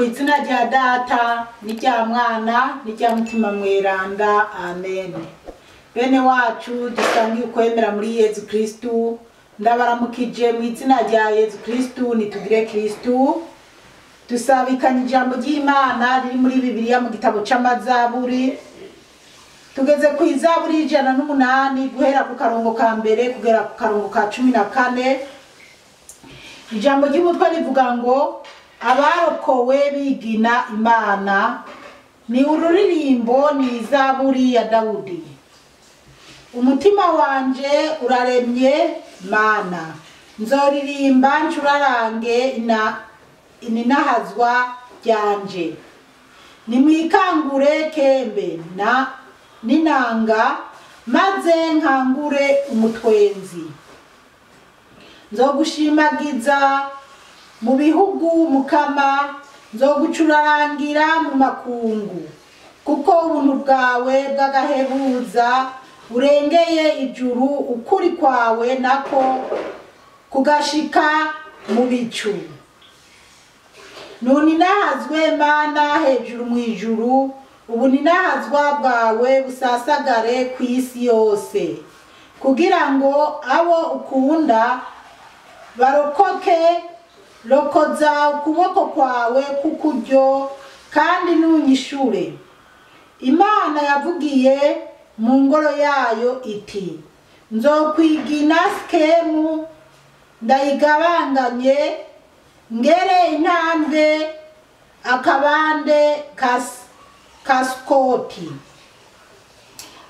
Ku izina rya Data n'irya Mwana n'irya Mutima Mweranda, amen. Bene wacu dusangiye ukwemera muri Yezu Kristu, ndabaramukije mu izina rya Yezu Kristu, nitugire Kristu. Dusabikanye ijambo ry'Imana riri muri Bibiliya mu gitabo c'Amazaburi. Tugeze ku izaburi 108 guhera ku karongo ka mbere kugera ku karongo ka 14. Ijambo ry'umutwe rivuga ngo abarokowe bigina Imana, ni ururirimbo, ni izaburi ya Dawudi. Umutima wanje uraremye Mana, nzoririmba ncurarange ininahazwa ryanje. Nimwikangure kembe na ninanga, maze nkangure umutwenzi. Nzogushimagiza mu bihugu Mukama, nzogucurarangira mu makungu, kuko ubuntu bwawe bw'agahebuza burengeye ijuru, ukuri kwawe nako kugashika mu bicu. Nuninahazwe Mana hejuru mu ijuru, ubuninahazwa bwawe busasagare ku isi yose, kugira ngo abo ukunda barokoke. Rokoza ukuboko kwawe kukuryo kandi nunyishure. Imana yavugiye mu ngoro yayo iti, nzokwigina Sikemu ndayigabanganye, ngere intambwe akabande ka Sukoti.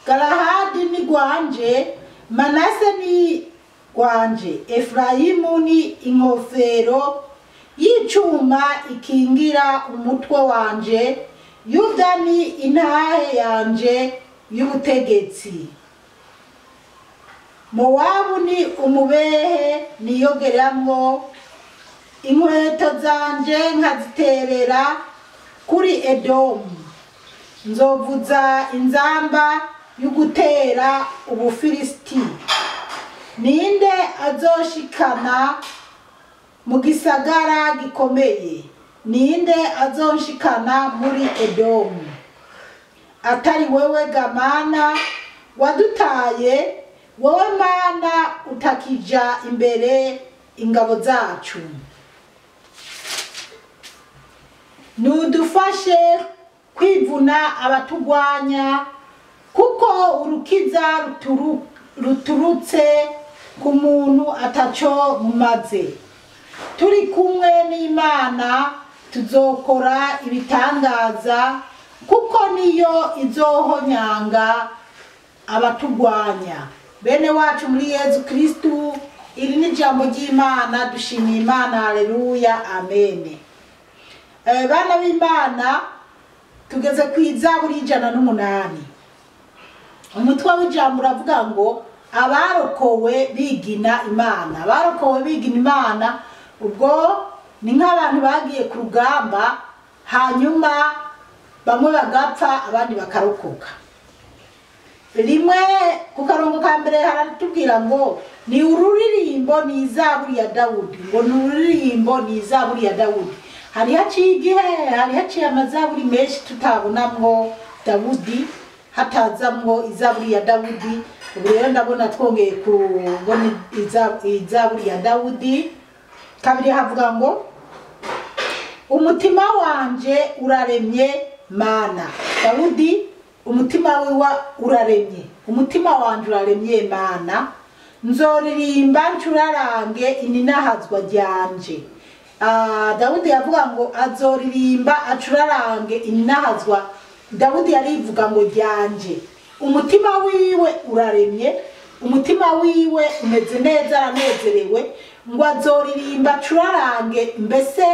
Galahadi ni gwanje, Manase ni gwanje, Efrayimu ni inkofero y'icuma ikingira umutwe wanje, Yuda ni intahe yanje y'ubutegetsi. Mowabu ni umubehe niyogeramwo, inkweto zanje nkaziterera kuri Edomu. Nzovuza inzamba y'ugutera Ubufilisiti. Ninde azoshikana mu gisagara gikomeye? Ninde azonshikana muri Edomu? Atari wewe Gamana wadutaye, wowe Mana utakija imbere ingabo zacu. Nudufashe kwivuna abatugwanya, kuko urukiza ruturutse ku muntu ataco mumaze. Turi kumwe n'Imana tuzokora ibitangaza, kuko niyo izohonyanga abatugwanya. Bene wacu muri Yezu Kristu, iri ni ijambo ry'Imana, dushimiye Imana, haleluya, amen. Bana b'Imana, tugeze ku izaburi 108. Umutwe w'ijambo uravuga ngo abarokowe bigina Imana. Abarokowe bigina Imana, ubwo ni nk'abantu bagiye ku rugamba, hanyuma bamwe bagapfa abandi bakarokoka. Rimwe ku karongo ka mbere haratubwira ngo ni ururirimbo, ni izaburi ya Dawudi. Ngo ni ururirimbo, ni izaburi ya Dawudi. Hari haciye igihe, hari haciye amazaburi menshi tutabonamwo Dawudi, hatazamwo izaburi ya Dawudi. Ubu rero ndabona twongeye kubona izaburi ya Dawudi. Kabiri havuga ngo umutima wanje uraremye Mana. Dawudi umutima wiwe uraremye, umutima wanje uraremye Mana, nzoririmba ncurarange ininahazwa ryanje. Dawudi yavuga ngo azoririmba acurarange ininahazwa. Dawudi yarivuga ngo ryanje. Umutima wiwe uraremye, umutima wiwe umeze neza, aranezerewe, ngo azoririmba acurarange mbese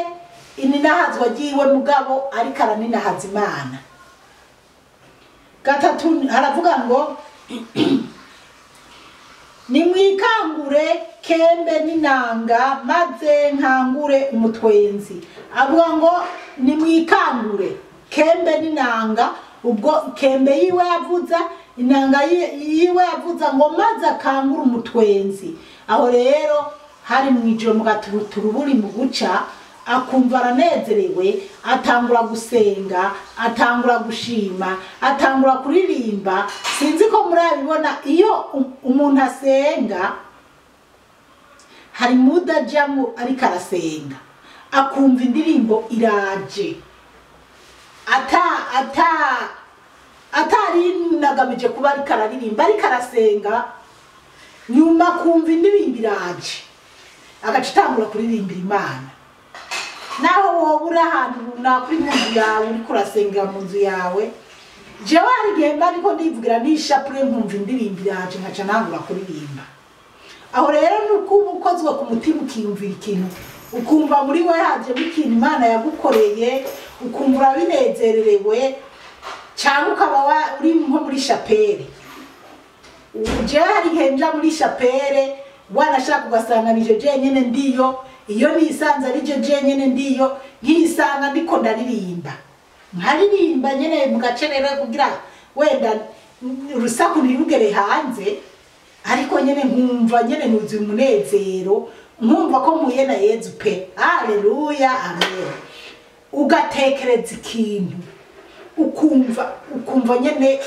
ininahazwa ryiwe, mugabo ariko araninahaza Imana. Gatatu haravuga ngo nimwikangure kembe n'inanga, maze nkangure umutwenzi. Avuga ngo nimwikangure kembe n'inanga, ubwo kembe yiwe yavuza, inanga yiwe yavuza, ngo maze akangure umutwenzi. Aho rero hari mu ijoro mu gaturuturu buri mu guca, akumva aranezerewe, atangura gusenga, atangura gushima, atangura kuririmba. Sinzi ko murabibona, iyo umuntu asenga hari mudajamo ariko arasenga akumva indirimbo iraje, atari nagamije kuba ariko araririmba, ariko arasenga, nyuma kumva indirimbo iraje agaca itangura kuririmbira Imana. Naho wowe uri ahantu runaka uri mu nzu yawe, uriko urasengera mu nzu yawe, jewe hari igihe mba ariko ndivugira n'ishapure nkumva indirimbo iraje nkaca ntangura kuririmba. Aho rero ni uko uba ukozwe ku mutima, ukiyumvira ikintu, ukumva muri we hajemo ikintu Imana yagukoreye, ukumva urabinezererewe, cyangwa ukaba uri nko muri shapere. Jewe hari igihe nja muri shapere, wanashaka ugasanga nije jenyene ndiyo, iyo nisanze ari je jenyene ndiyo, nkisanga ndiko ndaririmba, nkaririmba nyene mu gacerere kugira wenda urusaku ntirugere hanze, ariko nyene nkumva nyene nuzuye umunezero, nkumva ko mpuye na Yezu pe. Haleluya, amen. Ugatekereza ikintu, ukumva nyene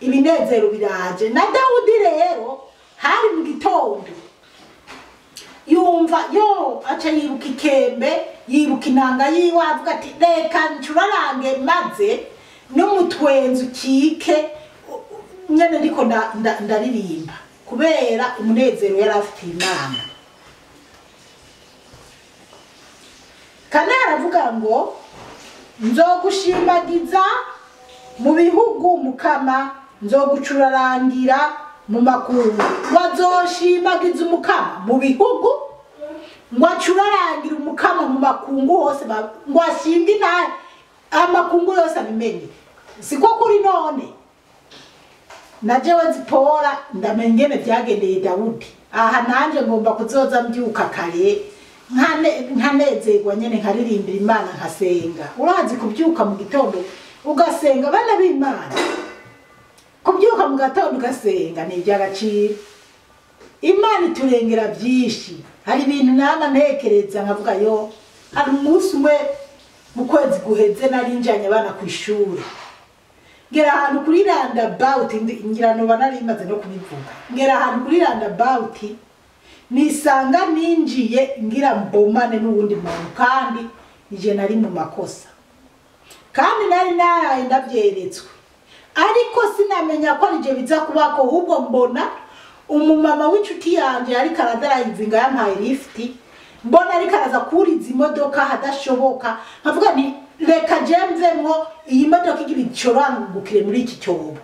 ibinezero biraje. Na Dawudi rero hari mu gitondo yumva yo aca yibuka ikembe, yibuka inanga yiwe, avuga ati reka ncurarange maze n'umutwenzi ukike nyene ndiko ndaririmba, kubera umunezero yari afitiye Imana. Kane aravuga ngo nzogushimagiza mu bihugu Mukama, nzogucurarangira mu makungu. Wazoshimagiza Umukama mu bihugu, ngo acurarangira Umukama mu makungu hose, ngo ashinge intare amakungu yose abimenye. Siko kuri none na jewe Zipora ndamenye ingene vyagendeye Dawudi. Aha nanje ngomba kuzoza mbyuka kare nkanezerwa nyene, nkaririmbira Imana, nkasenga. Urazi kubyuka mu gitondo ugasenga, bana b'Imana, kubyuka mu gatondo ugasenga ni iby'agaciro. Imana iturengera byinshi. Hari ibintu nama ntekereza nkavuga yo, hari umunsi umwe mu kwezi guheze nari njanye abana ku ishuri, ngera ahantu kuri roundabout, ngira noba nari maze no kubivuga, ngera ahantu kuri roundabout nisanga ninjiye ngira mbomane n'uwundi muntu, kandi nije nari mu makosa, kandi nari naraye ndavyeretswe, ariko sinamenya ko arije biza kubako. Ahubwo mbona umumama w'inshuti yanje ariko aradarayivinga yampaye lift, mbona ariko araza kuriza imodoka hadashoboka, nkavuga nti reka je mvemwo iyi modoka igira icorangukire muri iki cyobo.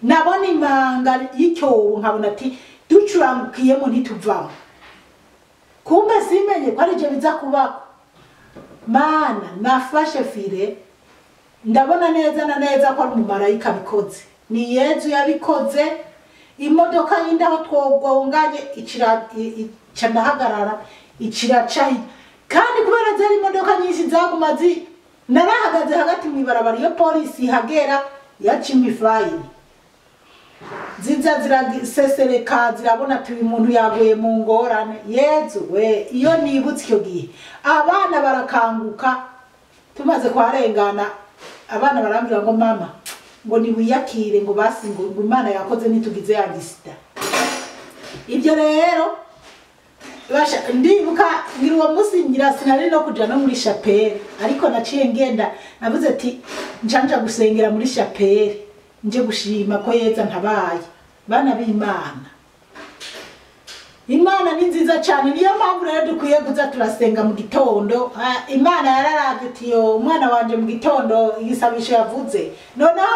Nabona imanga y'icyobo nkabona ati ducurangukiyemo ntituvamo. Kumbe simenye ko arije biza kubako. Mana, nafashe fire, ndabona neza na neza ko ari umumarayika abikoze, ni Yezu yabikoze. Imodoka yindi aho twogonganye ica ndahagarara, ikiraca, kandi kubera zari imodoka nyinshi zaguma narahagaze hagati mw'ibarabara, iyo polisi ihagera yaca imifayini, ziza zirasesereka, zirabona ati uyu muntu yaguye mu ngorane. Yezu we, iyo nibutse icyo gihe abana barakanguka, tumaze kuharengana abana barambwira ngo mama ngo niwiyakire, ngo basi ngo Imana yakoze ntitugize agisida. Ibyo rero ndibuka ngira uwo munsi ngira sinari no kuja no muri chapelle, ariko naciye ngenda navuze ati njanja gusengera muri chapelle nje gushima ko Yeza ntabaye. Bana b'Imana, Imana ni nziza cyane. Niyo mpamvu rero dukwiye kuza turasenga mu gitondo. Imana yararavye ati yo umwana wanje mu gitondo igisabisho yavuze, noneho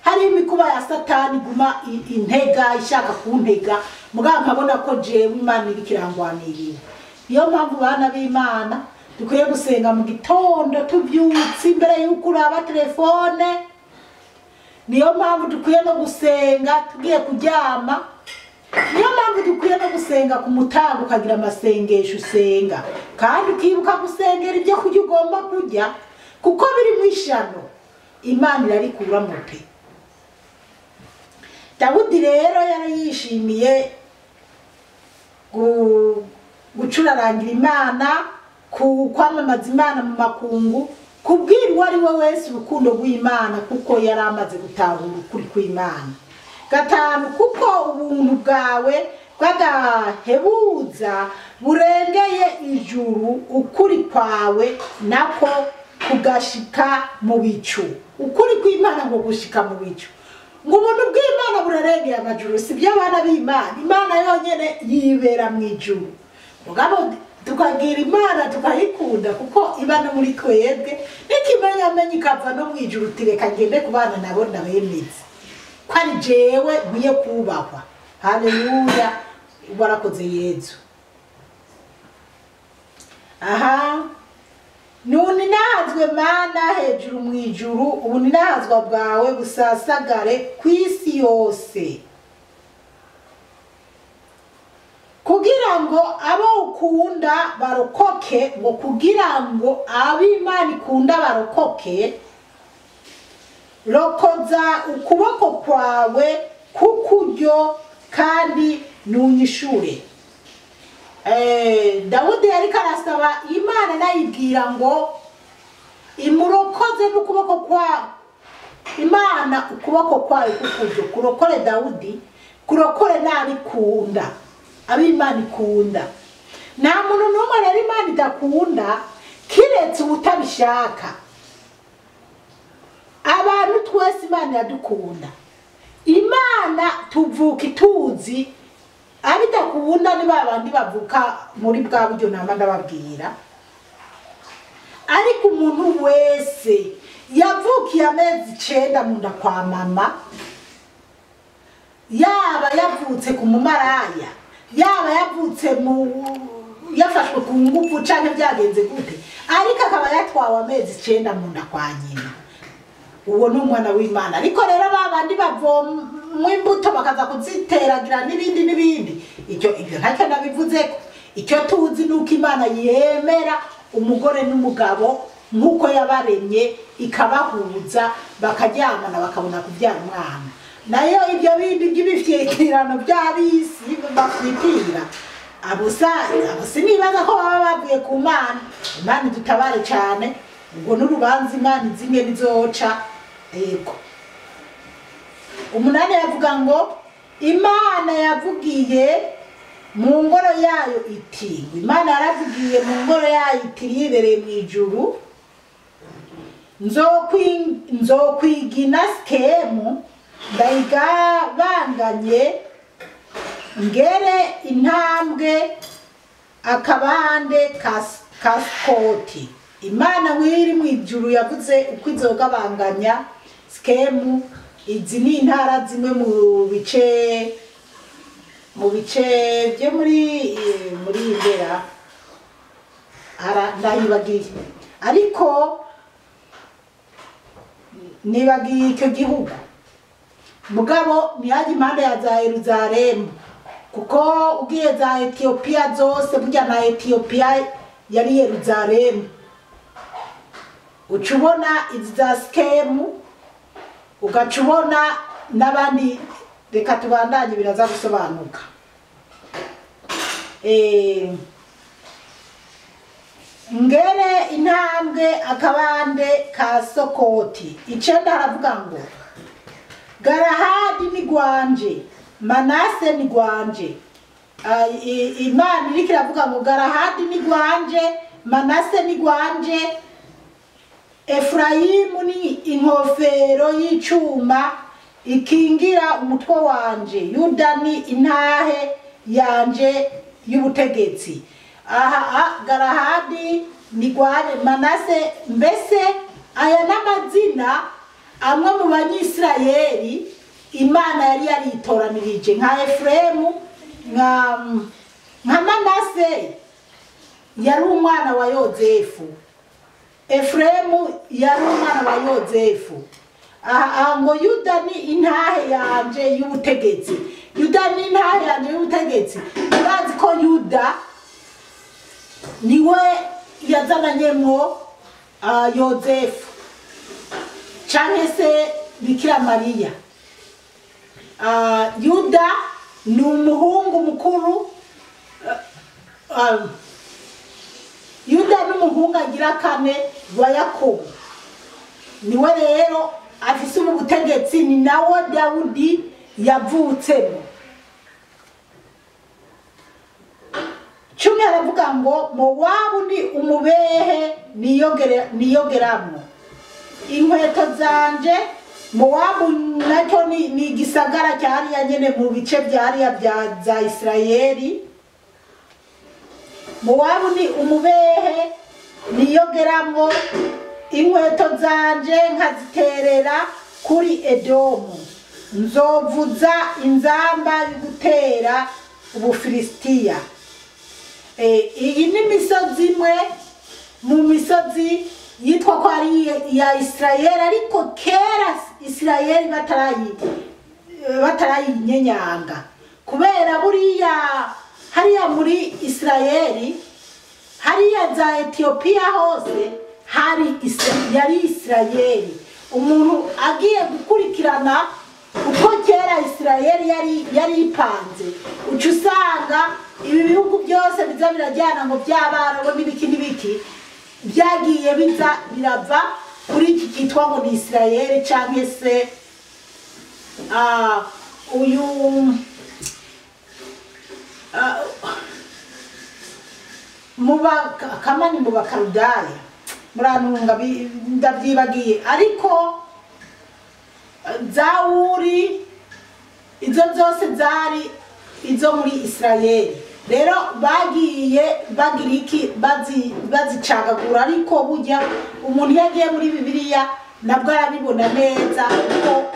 hari imikuba ya Satani guma intega ishaka kuntega, mugabo nkabona ko jewe Imana iri kirangwanirira. Niyo mpamvu bana b'Imana dukwiye gusenga mu gitondo tubyutse imbere y'uko uraba telefone. Niyo mpamvu dukwiye no gusenga tugiye kuryama. Niyo mpamvu dukwiye no gusenga ku mutaga, ukagira amasengesho usenga, kandi ukibuka gusengera ibyo kurya ugomba kurya, kuko biri mu ishano Imana irarikuramo pe. Dawudi rero yari yishimiye gucurarangira Imana. kwamamaza Imana mu makungu, kubwira uwo ari we wese urukundo rw'Imana, kuko yari amaze gutahura ukuri kw'Imana. 5, kuko ubuntu bwawe bw'agahebuza burengeye ijuru, ukuri kwawe nako kugashika mu bicu. Ukuri kw'Imana ngo gushika mu bicu, ngo ubuntu bw'Imana burarengeye amajuru. Si by'abana b'Imana, Imana yonyene yibera mu ijuru. Mugabo tukagira Imana tukayikunda kuko iba no muri twebwe, n'ikimenyamenyo ikava no mu ijuru, tireka ngende kubana nabo ndabemeze ko ari jewe nkwiye kubahwa. Haleluya, warakoze Yezu. Aha, nuninahazwe Mana hejuru mu ijuru, ubuninahazwa bwawe busasagare kw'isi yose, kugira ngo abo ukunda barokoke. Ngo kugira ngo abo Imana ikunda barokoke, rokoza ukuboko kwawe kukuryo kandi nunyishure. Dawudi yariko arasaba Imana, nayibwira ngo imurokoze n'ukuboko kwa Imana, ukuboko kwayo kukuryo kurokore Dawudi, kurokore n'abikunda, ab'Imana ikunda. Nta muntu n'umwe rero Imana idakunda kiretse ubutabishaka. Abantu twese Imana iradukunda. Imana tuvuka ituzi, abidakunda ni babandi bavuka muri bwa buryo nama ndababwira. Ariko umuntu wese yavukiye amezi 9 mu nda kwa mama, yaba yavutse ku mumaraya, yaba yavutse mu yafashwe ku ngufu canke byagenze gute, ariko akaba yatwawe amezi 9 mu nda kwa nyina, uwo ni umwana w'Imana. Ariko rero babandi bavomwa imbuto bakaza kuziteragira n'ibindi n'ibindi, icyo ibyo ntacyo nabivuzeko. Icyo tuzi nuko Imana yemera umugore n'umugabo nk'uko yabaremye, ikabahuza bakaryamana bakabona kubyara umwana. Nayo ibyo bindi by'ibifyekirano by'abisi bafyikira, abo sinibaza ko baba bavuye ku Mana. Imana idutabare cyane, ubwo n'urubanza Imana zimwe bizoca. Yego. 8 yavuga ngo Imana yavugiye mu ngoro yayo iti, Imana yaravugiye mu ngoro yayo iti yibereye mu ijuru, nzokwigina Sikemu ndayigabanganye ngere intambwe akabande ka Sukoti. Imana wiri mu ijuru yavuze uko izogabanganya Sikemu. Izi ni intara zimwe mu bice byo muri Ndera, ndayibagiye, ariko nibagiye icyo gihugu. Mugabo ntihaje impande ya za Yerusalemu, kuko ugiye za Ethiopia zose, burya na Ethiopia yari Yerusalemu. Uca ubona izi za Sikemu, ugaca ubona n'abandi. Reka tubandanye biraza gusobanuka. Ngere intambwe akabande ka Sokoti. 9 haravuga ngo Galahadi ni gwanje, Manase ni gwanje. Imana iriko iravuga ngo Galahadi ni gwanje, Manase ni gwanje, Efrayimu ni inkofero y'icuma ikingira umutwe wanje, Yuda ni intahe yanje y'ubutegetsi. Aha, Galahadi ni gwanje, Manase. Mbese aya n'amazina amwe mu Banyisirayeli Imana yari yaritoranirije, nka Efremu, nka Manase yari umwana wa Yozefu, Efremu yari umwana wa Yozefu. Aha ngo Yuda ni intahe yanje y'ubutegetsi. Yuda ni intahe yanje y'ubutegetsi. Urazi ko Yuda niwe yazananyemwo Yozefu canke se Bikira Mariya. Yuda ni umuhungu mukuru. Yuda n'umuhungu agira kane wa Yakobo, niwe rero afise ubu butegetsi, ni nawo Dawudi yavutsemo. 10 aravuga ngo Mowabu ni umubehe niyogeramwo inkweto zanje. Mowabu nacyo ni igisagara cya hariya nyene mu bice bya hariya bya za Isirayeli. Mowabu ni umubehe niyogeramwo inkweto zanje nkaziterera kuri Edomu, nzovuza inzamba yo gutera Ubufilisitiya. Iyi ni imisozi imwe mu misozi yitwa ko ari iya Isirayeli, ariko kera Isirayeli batarayinyanga, kubera buriya hariya muri Isirayeli hariya za Ethiopia hose hari yari Isirayeli. Umuntu agiye gukurikirana uko kera Isirayeli yari ipanze, uca usanga ibi bihugu byose biza birajyana ngo by'Abarabu n'ibiki n'ibiki byagiye biza birava kuri iki kitwa ngo ni Isirayeli, canke se uyu kamani mu Bakaludaya, murantunga ndavyibagiye, ariko Zawuri izo zose zari izo muri Isirayeli. Rero bagiye bagira iki bazicagagura, ariko burya umuntu iyo agiye muri Bibiliya nabwo arabibona neza ko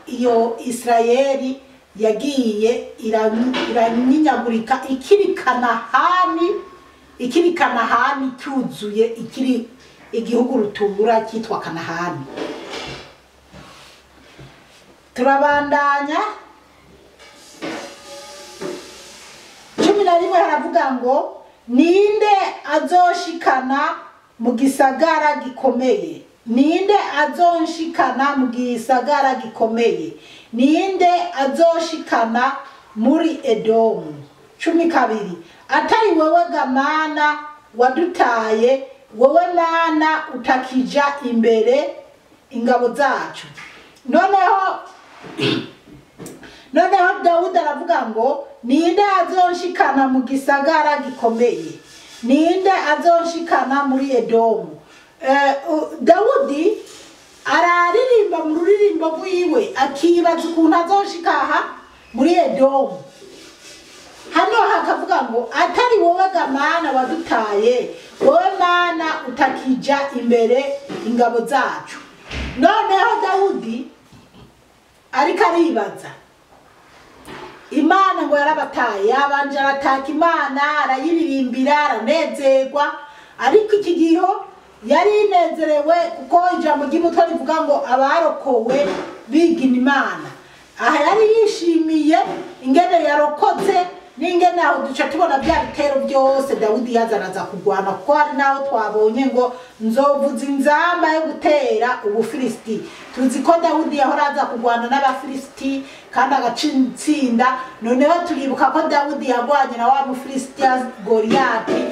iyo Isirayeli yagiye iranyinyagurika ikiri Kanahani cyuzuye, ikiri igihugu rutura cyitwa Kanahani. Turabandanya 11 haravuga ngo ninde azoshikana mu gisagara gikomeye, ninde azonshikana mu gisagara gikomeye, ninde azoshikana muri Edomu. 12 atari wewe gamana wadutaye, wowe mana utakija imbere ingabo zacu. Noneho Dawudi aravuga ngo ninde azonshikana mu gisagara gikomeye, ninde azonshikana muri Edomu. Dawudi araririmba mu ruririmbo rwiwe akibaza ukuntu azoshika muri Edomu. Hano hakavuga ngo atari wowe gamana wadutaye, wowe mana utakija imbere ingabo zacu. Noneho Dawudi ariko aribaza Imana ngo yarabataye, yabanje arataka Imana, arayiririmbira, aranezerwa, ariko iki giho yari inezerewe kuko ijambo ry'umutwe rivuga ngo abarokowe bigina Imana. Aha yari yishimiye ingene yarokotse n'ingene aho duca tubona bya bitero byose Dawudi yazanaza kugwana, kuko hari naho twabonye ngo nzovuza inzamba yo gutera Ubufilisiti. Tuzi ko Dawudi yahora aza kugwana n'Abafilisiti kandi agatsinda. Noneho turibuka ko Dawudi yagwanye na wa Mufilisiti Goliyati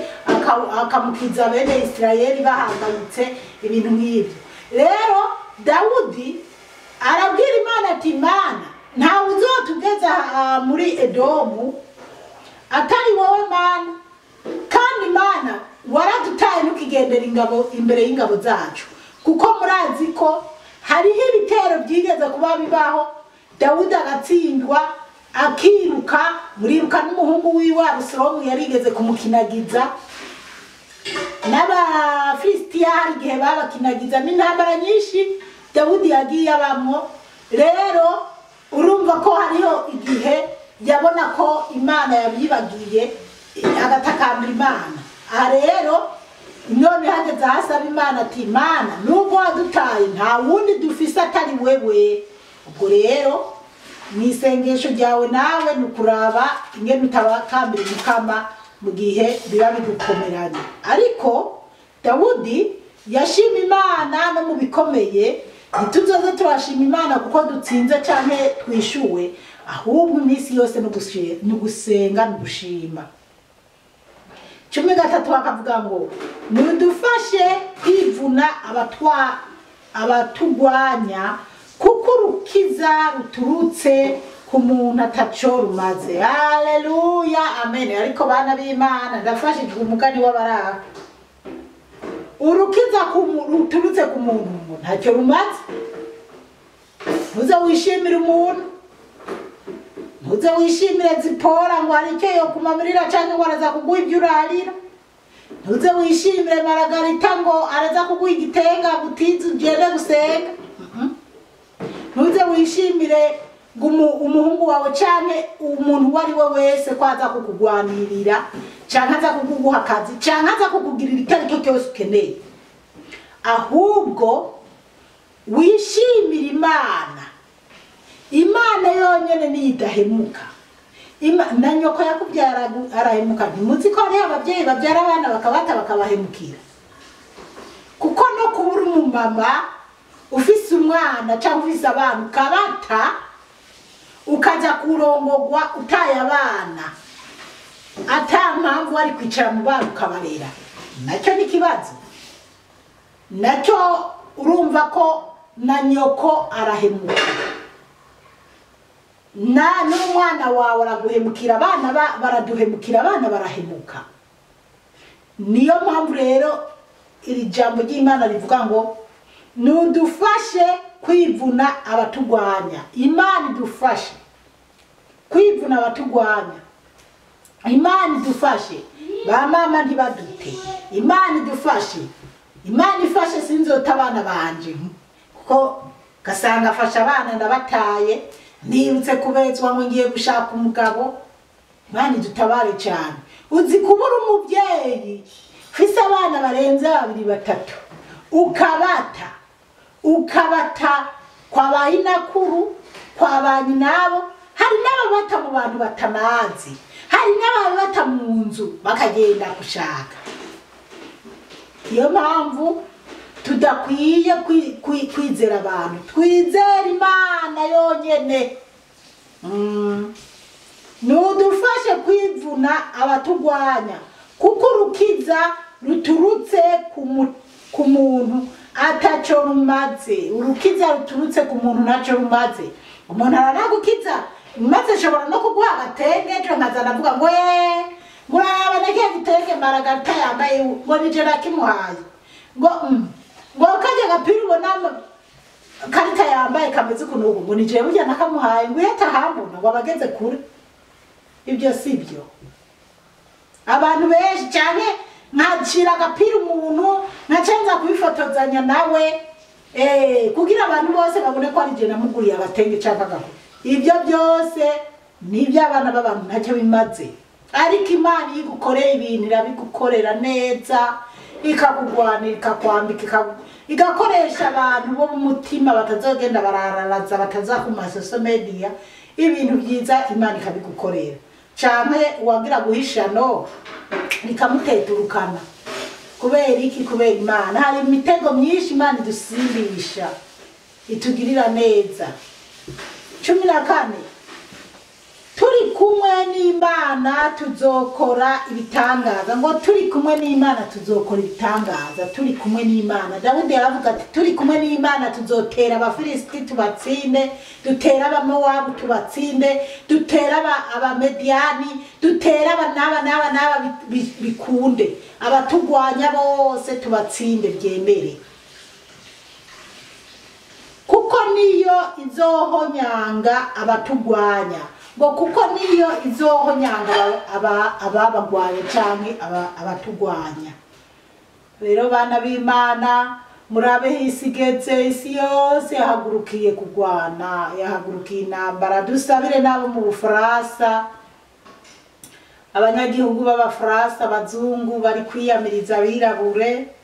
akamukiza bene Isirayeli bahangayitse ibintu nk'ibyo. Rero Dawudi arabwira Imana ati Imana ntawe uzotugeza muri Edomu atari wowe Mana, kandi Mana waradutaye ntukigendera ingabo imbere y'ingabo zacu, kuko murazi ko hariho ibitero byigeze kuba bibaho Dawudi agatsindwa akiruka, muriruka n'umuhungu wiwe Abusalomu yarigeze kumukinagiza, n'Abafilisitiya hari igihe babakinagiza, n'intambara nyinshi Dawudi yagiye abamwo. Rero urumva ko hariho igihe yabona ko Imana yabyibagiye agatakambira Imana. Aha rero none hageze ahasaba Imana ati Imana nubwo wadutaye nta wundi dufise atari wewe. Ubwo rero mu isengesho ryawe nawe ni ukuraba ingene utabakambira Umukama mu gihe biba bigukomeranye. Ariko Dawudi yashima Imana no mu bikomeye. Ntituzoze turashima Imana kuko dutsinze canke twishuwe, ahubwo iminsi yose ni ugusenga no gushima. 13 bakavuga ngo nudufashe kwivuna abatugwanya, kuko urukiza ruturutse ku muntu ataco rumaze. Haleluya, amen. Ariko bana b'Imana, ndafashijwe umugani w'abaraha. Urukiza ruturutse ku muntu ntacyo rumaze. Ntuze wishimire umuntu, ntuze wishimire Zipora ngo hari icyo yokumamirira canke ngo araza kuguha ibyo urarira. Ntuze wishimire Maragarita ngo araza kuguha igitenga gutiza ugende gusenga. Ntuze wishimire umuhungu wawe canke umuntu uwo ari we wese ko aza kukugwanirira canke aza kuguha akazi canke aza kukugirira icyo ari cyo cyose ukeneye. Ahubwo wishimire Imana. Imana yonyene niyo idahemuka. Na nyoko yakubyara arahemuka. Ntimuzi ko hariho ababyeyi babyara abana bakabata bakabahemukira? Kuko no kubura umumama ufise umwana cyangwa ufise abana ukabata, ukaja kurongogwa utaye abana, ata mpamvu wari kwicara mu bana ukabarera, nacyo ni ikibazo. Nacyo urumva ko na nyoko arahemuka, na n'umwana wawe araguhemukira, abana baraduhemukira, abana barahemuka. Niyo mpamvu rero iri jambo ry'Imana rivuga ngo nudufashe kwivuna abatugwanya. Imana idufashe kwivuna abatugwanya. Imana idufashe ba mama ntibadute. Imana idufashe. Imana ifashe sinzota abana banje, kuko gasanga afasha abana ndabataye, nibutse kubezwa ngo ngiye gushaka umugabo. Imana idutabare cyane. Uzi kubura umubyeyi ufise abana barenze 2 3, ukabata kwa bayinakuru, kwa banyinabo. Hari n'ababata mu bantu batanazi, hari n'ababata mu nzu bakagenda gushaka. Iyo mpamvu tudakwiye kwizera abantu, twizera Imana yonyene. Nudufashe kwivuna abatugwanya, kuko urukiza ruturutse ku muntu ataco rumaze. Urukiza ruturutse ku muntu ntaco rumaze. Umuntu aranagukiza maze ashobora no kuguha agatenge, ejo nkaza ndavuga ngo muraba nakiye gitenge Maragarita yambaye ngo nije nakimuhaye, ngo ngo kajya gapira ubona karita yambaye kameze ukuntu ubu ngo nije burya nakamuhaye, ngo iyo atahambona ngo abageze kure. Ibyo si byo. Abantu benshi cyane nkacira agapira umuntu nkacenza kubifotozanya nawe, kugira abantu bose babone ko ari je namuguriye agatenge cyangwa agakora. Ibyo byose ni iby'abana b'abantu ntacyo bimaze. Ariko Imana iyo igukoreye ibintu irabigukorera neza, ikakugwanira, ikakwambika, igakoresha abantu bo mu mutima batazogenda barararaza, bataza ku masoso media. Ibintu byiza Imana ikabigukorera. Canke uwagira guhishano ikamuteturukana. Kubera iki? Kubera Imana. Hari imitego myinshi Imana idusimbisha, itugirira neza. 14 turi kumwe n'Imana tuzokora ibitangaza. Ngo turi kumwe n'Imana tuzokora ibitangaza. Turi kumwe n'Imana. Dawidi yaravuga ati turi kumwe n'Imana tuzotera Abafilisiti tubatsinde, dutera Abamowabu tubatsinde, dutera Abamediyani, dutera aba n'aba n'aba n'aba bikunde, abatugwanya bose tubatsinde byemere. Kuko niyo izohonyanga abatugwanya, ngo kuko niyo izohonyanga ababagwanya canke abatugwanya. Rero bana b'Imana, murabe isigeze isi yose yahagurukiye kugwana, yahagurukiye intambara. Dusabire nabo mu Bufaransa, abanyagihugu b'Abafaransa, abazungu bari kwiyamiriza abirabure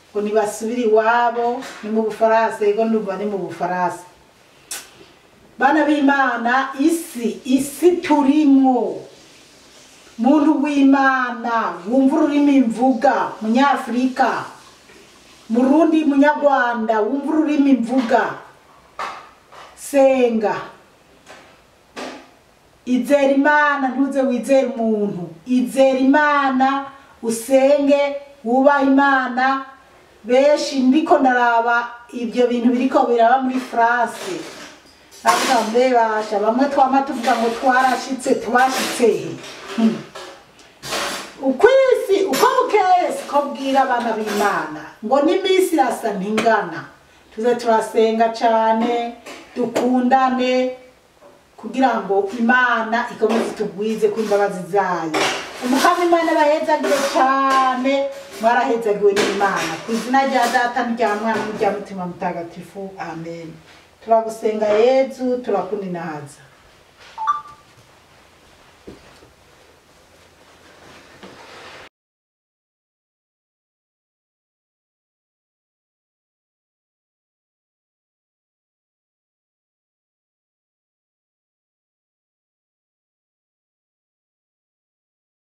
ngo nibasubire iwabo. Ni mu Bufaransa, ego ndumva ni mu Bufaransa. Bana b'Imana, isi turimwo, muntu w'Imana wumva ururimi mvuga, munyafrika, murundi, munyarwanda wumva ururimi mvuga, senga, izera Imana, ntuze wizere umuntu. Izera Imana Usenge, wubahe Imana. Benshi ndiko ndaraba ibyo bintu biriko biraba muri France, avuga mbe basha, bamwe twama tuvuga ngo twarashitse, twashitse he? Ukwisi uko bukeye siko bwira, abana b'Imana, ngo n'iminsi irasa ntingana. Tuze turasenga cane, dukundane, kugira ngo Imana ikomeze itugwize ku imbabazi zayo. Umukama Imana bahezagire cane, mwarahezagiwe n'Imana. Ku izina rya Data n'irya Mwana n'irya Mutima Mutagatifu, amen. Turagusenga Yezu, turakuninahaza.